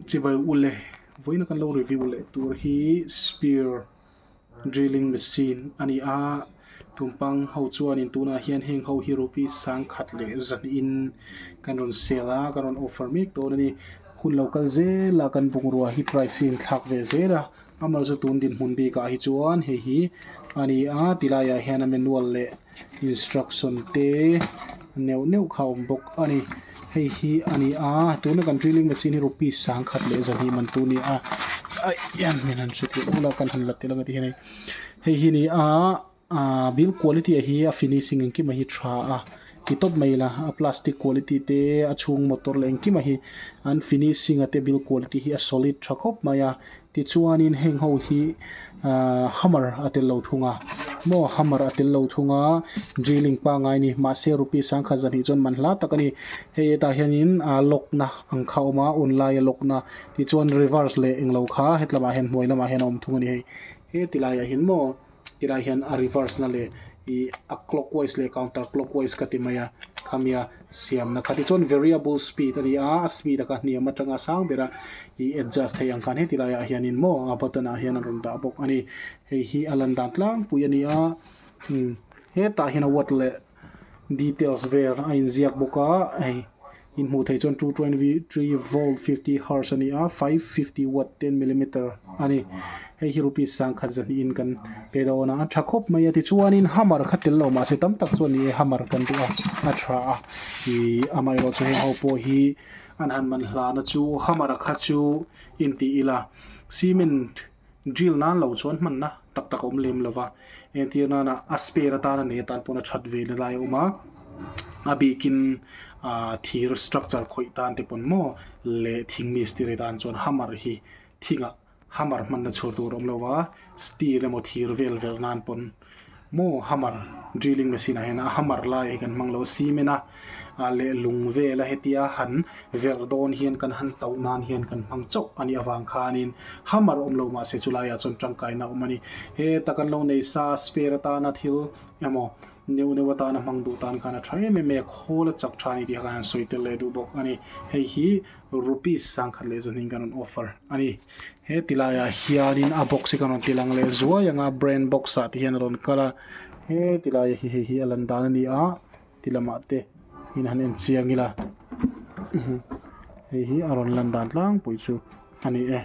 Chibai ule vawiin kan lo review leh tur hi spear drilling machine a ni a tumpang ho chuanin tunah hian heng ho hi rupees sangkhat leh zahnihin kan rawn sel a kan rawn offer mek dawn a ni hun lo kal zel a kan bungrua hi price hi a inthlak ve zel a. Amaherawhchu tun dinhmun bikah hi chuan hei hi a ni a tilaiah hian a manual leh instruction te neuh neuh kha a awm bawk a ni hei hi a ni a tuna kan drilling machine hi rupees sangkhat leh zahnih man tu a ni a aih hian min han hrethiam ula kan han la tel ang ti hian hei hei hi a ni a. Ahh build quality ah hi a finishing engkim a hi tha a ti tawp mai ila a plastic quality te a chhung motor leh engkim a hi an finishing a te build quality hi a solid tha khawp mai a tichuanin heng ho hi ahh hammer a tel lo thung a maw hammer a tel lo thung a drilling pangngai a ni mahse rupees sangkhat zahnih chuan man hla tak a ni hei hetah hianin ah lock na ang kha a awm a on laia lock na tichuan reverse leh englo kha hetlamah hian hnuai lamah hian a awm thung a ni hei he tilaiah hian maw. Tilai hian a reverse na leh ih a clockwise leh counter clockwise ka ti mai a khami a siamna kha tichuan variable speed a ni a a speed a kha hniam atanga sang ber a ih adjust theih ang khan heti laiah hianin maw a button ah hian a rawn dah bawk a ni hei hi a lan dan tlangpui a ni a umm hetah hian a watt leh details vel a inziak bawk a hei in hmuh theih chuan 223 volt 50 hertz a ni a 550 watt 10 millimeter a ni hei hi rupees sangkhat zahnih in kan pe dawn a a tha khawp mai a tichuanin hammer kha tel lo mahse tam tak chuan ni e hammer kan duh a a tha a ih amaherawhchu heng ho pawh hi an han man hlana chu hammer kha chu intih ila cement drill nan lo chuan hmanna tak tak a awm lem lo va entir nana a spare atana nei atan pawn a that ve na lai a awm a a bikin ah thir structure khawih tan te pawn maw leh thing mistiri tan chuan hammer hi thingah hammer hmanna chhur tur a awm lo va steel emaw thir vel velh nan pawn Maw hammer drilling machine ah hian a hammer lai hi kan hmang lo cement a ah leh lung vel a hetia han verh dawn hian kan han tauh nan hian kan hmang chauh a nih avang khanin hammer awm lo mahse chulai ah chuan tangkaina a awm a ni heta kan lo nei sa spare atana thil emaw neuh neuh atana hmang duh tan khan a tha em em mai a khawl a chak tha a ni tih khan an sawi tel leh duh bawk a ni hei hi rupees sangkhat leh zawhnin kan rawn offer a ni. He ti laiah hianin a box hi ka rawn ti lang leh zuai ang a brand box ah te hian a rawn kal a he ti lai hi hei hi a lan dan a ni a ti lamah te in han en chiang ila hei hi a rawn lan dan tlangpui chu a ni e.